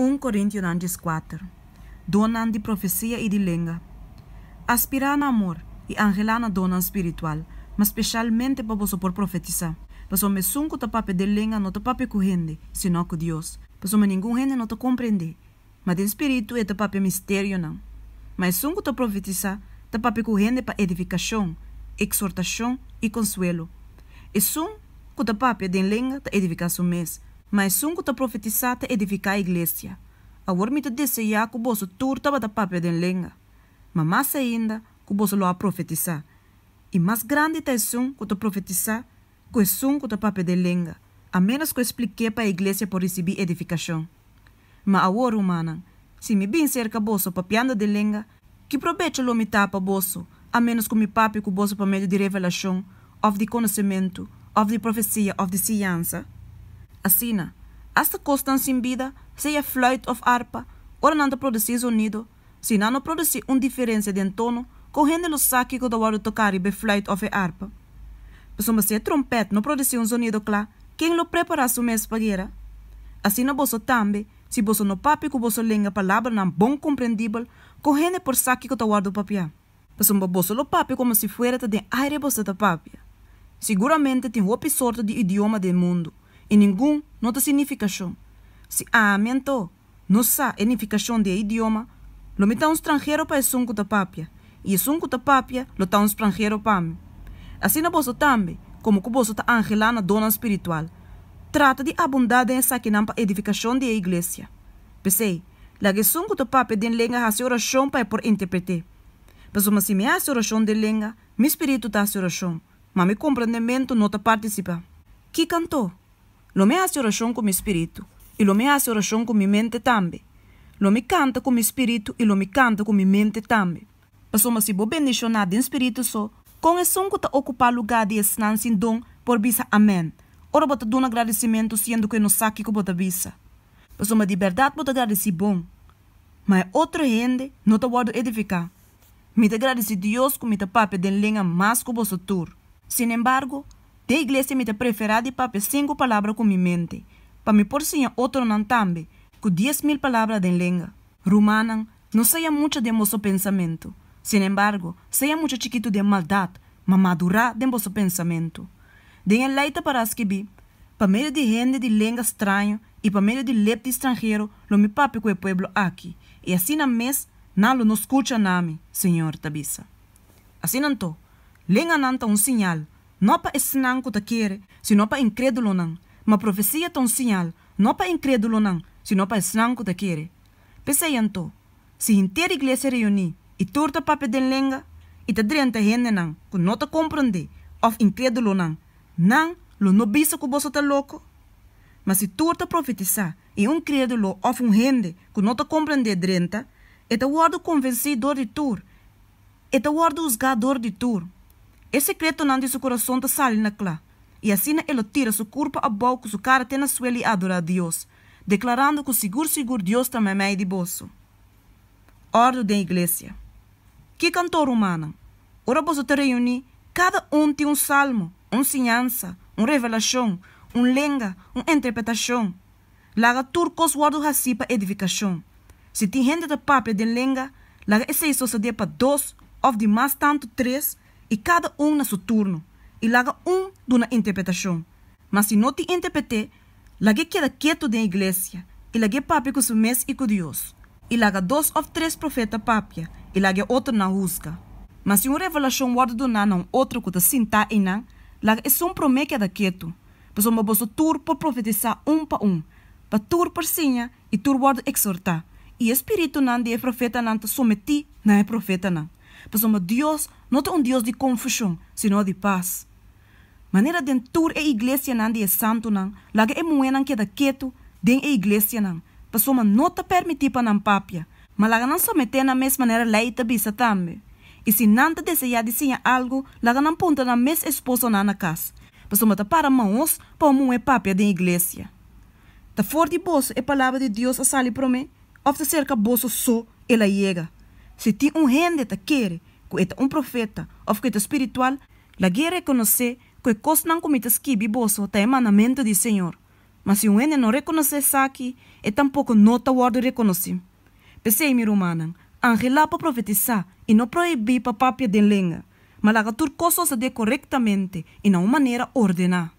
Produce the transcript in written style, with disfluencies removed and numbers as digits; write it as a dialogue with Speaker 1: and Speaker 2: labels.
Speaker 1: Un Korintionan 14, Donnan di profesia i di lenga. Aspirá na amor, i anhelá na donnan spiritual, ma speshalmente pa boso por profetisá. Pasobra esun ku ta papia den lenga no ta papia ku hende, sino ku Dios, pasobra ningun hende no ta komprendé, ma den spiritu e ta papia misterionan. Ma esun ku ta profetisá ta papia ku hende pa edifikashon, eksortashon i konsuelo. Esun ku ta papia den lenga ta edifiká su mes, ma esun ku ta profetisá ta edifiká iglesia. Awor mi ta deseá ku boso tur tabata papia den lenga, ma mas ainda ku boso lo a profetisá. I mas grandi ta esun ku ta profetisá ku esun ku ta papia den lenga, a ménos ku e splik'é pa e iglesia por risibí edifikashon. Ma awor, rumannan, si mi bin serka boso papiando den lenga, ki probecho lo mi ta pa boso, a ménos ku mi papia ku boso pa medio di revelashon, òf di konosementu, òf di profesia òf di siñansa? Asina, asta kosnan sin bida, sea flùit òf arpa, ora nan ta produsí zonido, si nan no produsí un diferensia den tono, kon hende lo sa kiko ta wòrdu toká riba e flùit òf e arpa? Pasobra si e trompèt no produsí un zonido kla, ken lo prepará su mes pa guera? Asina boso tambe, si boso no papia ku boso lenga palabranan bon komprendibel, kon hende por sa kiko ta wòrdu papiá? Pasobra boso lo papia komo si fuera ta den aire boso ta papia. Siguramente tin hopi sorto di idioma den mundu, i ningun no ta sin nifikashon. Si ami anto no sa e nifikashon di e idioma, lo mi ta un stranhero pa esun ku ta papia, i esun ku ta papia lo ta un stranhero pa mi. Asina boso tambe, komo ku boso ta anhelá na donnan spiritual, trata di abundá den esakinan pa edifikashon di e iglesia. P'esei, laga esun ku ta papia den lenga hasi orashon pa e por interpret'é. Pasobra si mi hasi orashon den lenga, mi spiritu ta hasi orashon, ma mi komprendementu no ta partisipá. Kiko anto? Lo mi hasi orashon ku mi spiritu, i lo mi hasi orashon ku mi mente tambe. Lo mi kanta ku mi spiritu, i lo mi kanta ku mi mente tambe. Pasobra si bo bendishoná den spiritu so, kon esun ku ta okupá lugá di esnan sin don por bisa amèn, ora bo ta duna gradisimentu siendo ku e no sa kiko bo ta bisa? Pasobra di bèrdat bo ta gradisí bon, ma e otro hende no ta wòrdu edifiká. Mi ta gradisí Dios ku mi ta papia den lenga mas ku boso tur. Sinembargo, den iglesia mi ta preferá di papia sinku palabra ku mi mente, pa mi por siña otronan tambe, ku 10,000 palabra den lenga. Rumannan, no sea mucha den boso pensamentu. Sinembargo, sea mucha chikitu den maldat, ma madurá den boso pensamentu. Den e lei ta pará skibí, Pa medio di hende di lenga straño i pa medio di lep di stranhero lo mi papia ku e pueblo aki, i asina mes nan lo no skucha na mi, Señor ta bisa. Asina anto, lenganan ta un siñal, no pa esnan ku ta kere, sino pa inkrédulonan, ma profesia ta un siñal, no pa inkrédulonan, sino pa esnan ku ta kere. P'esei anto, si henter iglesia reuní i tur ta papia den lenga, i ta drenta hendenan ku no ta komprondé òf inkrédulonan, nan lo no bisa ku boso ta loko? Ma si tur ta profetisá i un krédulo òf un hende ku no ta komprendé drenta, e ta wòrdu konvensí dor di tur, e ta wòrdu husgá dor di tur. E sekretonan di su kurason ta sali na kla, i asina e lo tira su kurpa abou ku su kara te na suela i adorá Dios, deklarando ku sigur sigur Dios ta meimei di boso. Òrdu den iglesia. Kiko anto, rumannan? Ora boso ta reuní, kada un tin un salmo, un siñansa, un revelashon, un lenga, un interpretashon. Laga tur kos wòrdu hasí pa edifikashon. Si tin hende ta papia den lenga, laga esei sosodé pa dos òf di mas tantu tres, i kada un na su turno, i laga un duna interpretashon. Ma si no tin interpreté, Lag'é keda ketu den iglesia, i lag'é papia ku su mes i ku Dios. I laga dos òf tres profeta papia, i laga e otronan husga. Ma si un revelashon wòrdu duná na un otro ku ta sintá einan, laga esun promé keda ketu, pasobra boso tur por profetisá un pa un, pa tur por siña i tur wòrdu eksortá, i e spiritunan di e profetanan ta sometí na e profetanan. Pasobra Dios no ta un Dios di konfushon, sino di pas. Manera den tur e iglesianan di e santunan, laga e muhénan keda ketu den e iglesianan, pasobra no ta permití pa nan papia, ma laga nan someté nan mes manera lei ta bisa tambe. I si nan ta deseá di siña algu, laga nan puntra nan mes esposonan na kas, pasobra ta para mahos pa un muhé papia den iglesia. Ta for di boso e palabra di Dios a sali promé, òf ta serka boso so el a yega? Si tin un hende ta kere ku e ta un profeta òf ku e ta spiritual, Lag'é rekonosé ku e kosnan ku mi ta skibi boso ta e mandamentu di Señor. Ma si un hende no rekonosé esaki, e tampoko no ta wòrdu rekonosí. P'esei, mi rumannan, anhelá pa profetisá i no prohibí pa papia den lenga, ma laga tur kos sosodé korektamente i na un manera ordená.